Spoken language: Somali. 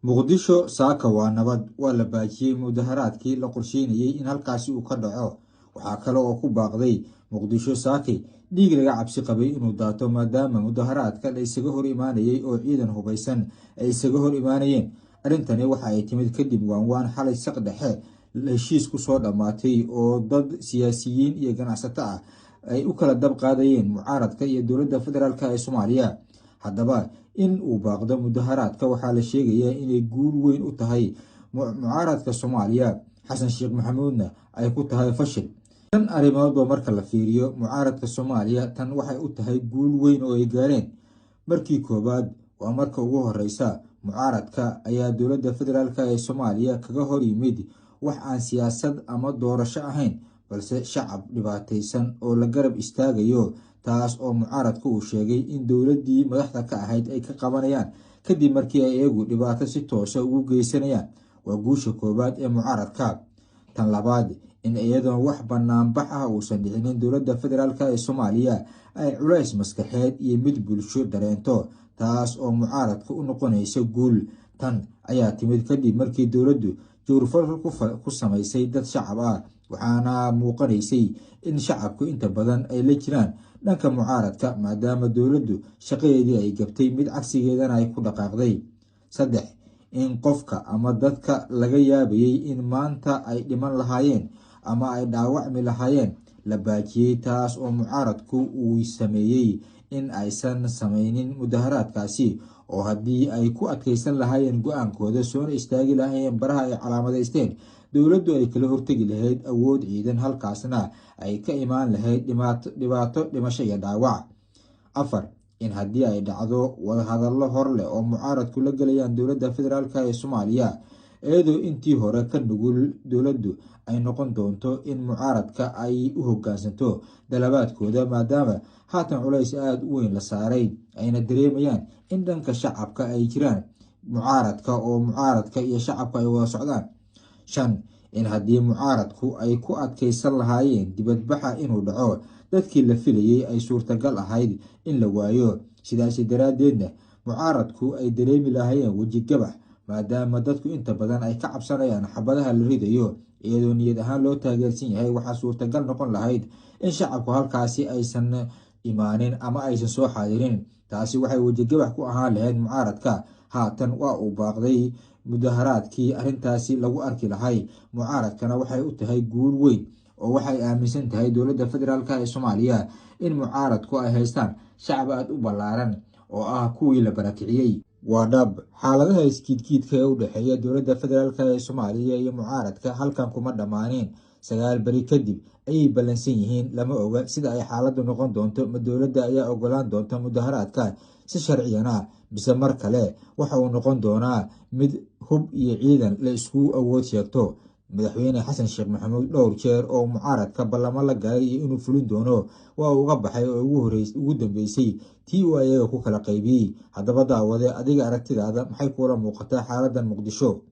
Muqdisho saaka waa nabad, waa la baajiyey mudaharaadkii la qorsheynayay in halkaasi uu ka dhaco. Waxaa kale oo ku baaqday Muqdisho saaki dhiig laga cabsi qabay inuu daato, maadaama mudaharaadka la isaga hor imaanayay oo ciidan hubaysan ay isaga hor imaanayeen. Arrintani waxa ay timid kadib waanwaan xalay saq dhexe heshiis kusoo dhammaatay oo dad siyaasiyiin iyo ganacsato ah ay u kala dab qaadayeen mucaaradka iyo dowladda federaalk ee Soomaaliya. Haddaba in uu baaqdo mudaharaadka waxaa la sheegayaa inay guul weyn u tahay mucaaradka Soomaaliya, Xasan Sheekh Maxamuudna ay ku tahay fashil. Tan arrimoodba marka la fiiriyo mucaaradka Soomaaliya, tan waxay u tahay guul weyn oo ay gaareen. Markii koowaad waa marka ugu horeysa mucaaradka ayaa dowladda federaalk ee Soomaaliya kaga hor yimid wax aan siyaasad ama doorasho ahayn, balse shacab dhibaataysan oo la garab istaagayo, taas oo mucaaradku uu sheegay in dowladdii madaxda ka ahayd ay ka qabanayaan kadib markii ay iyagu dhibaato si toosa ugu geysanayaan. Waa guusha koowaad ee mucaaradka. Tan labaad, in iyadoon wax banaanbax ah uusan dhicinin dowladda federaalk ee Soomaaliya ay culays maskaxeed iyo mid bulsho dareento, taas oo mucaaradka u noqonaysa guul. Tan ayaa timid kadib markii dowladdu jawrfal ku samaysay dad shacab ah, waxaana muuqanaysay in shacabku inta badan ay la jiraan dhanka mucaaradka, maadaama dowladdu shaqadeedii ay gabtay, mid cagsigeedana ay ku dhaqaaqday. Saddex, in qofka ama dadka laga yaabayay in maanta ay dhiman lahaayeen ama ay dhaawacmi lahaayeen la baajiyey, taas oo mucaaradku uu sameeyey in aysan sameynin mudaharaadkaasi, oo haddii ay ku adkaysan lahaayeen go-aankooda soona istaagi lahaayeen baraha ay calaamadaysteen, dowladdu ay kala hortegi lahayd awood ciidan, halkaasna ay ka imaan lahayd dhibaato dhimasho iyo dhaawac. Afar, in haddii ay dhacdo wadahadallo hor leh oo mucaaradku la gelayaan dowladda federaalk ee Soomaaliya, iyadoo intii hore ka nugul dowladdu ay noqon doonto in mucaaradka ay u hoggaansanto dalabaadkooda, maadaama haatan culays aada u weyn la saaray, ayna dareemayaan in dhanka shacabka ay jiraan mucaaradka oo mucaaradka iyo shacabka ay wada socdaan. Shan, in haddii mucaaradku ay ku adkaysan lahaayeen dibadbaxa inuu dhaco, dadkii la filayay ay suurtagal ahayd in la waayo, sidaasi daraaddeedna mucaaradku ay dareemi lahaayeen weji gabax, maadaama dadku inta badan ay ka cabsanayaan xabadaha la ridayo, iyadoo niyad ahaan loo taageersan yahay. Waxaa suurtagal noqon lahayd in shacabku halkaasi aysan imaanin ama aysan soo xaadirin, taasi waxay wejigabax ku ahaan lahayd mucaaradka. Haatan waa uu baaqday mudaharaadkii arrintaasi lagu arki lahay, mucaaradkana waxay u tahay guul weyn oo waxay aaminsan tahay dowladda federaalk ee Soomaaliya in mucaaradku ay haystaan shacab aada u ballaaran oo ah kuwii la barakiciyey. Waa dhab xaaladaha iskiidkiidka ee u dhexeeya dowladda federaalk ee Soomaaliya iyo mucaaradka halkan kuma dhammaanin. 9 beri kadib ayay ballansan yihiin, lama oga sida ay xaaladdu noqon doonto. Ma dowladda ayaa ogolaan doonta mudaharaadka si sharciyana, mise mar kale waxa uu noqon doonaa mid hub iyo ciidan la isku awood sheegto? Madaxweyne Xasan Sheekh Maxamuud dhowr jeer oo mucaaradka ballamo la galay iyo inuu fulin doono waa uga baxay, oo ugu dambeysay tii uu ayaga ku kala qaybiyey. Haddaba daawade, adiga aragtidaada maxay kuula muuqataa xaaladan Muqdisho?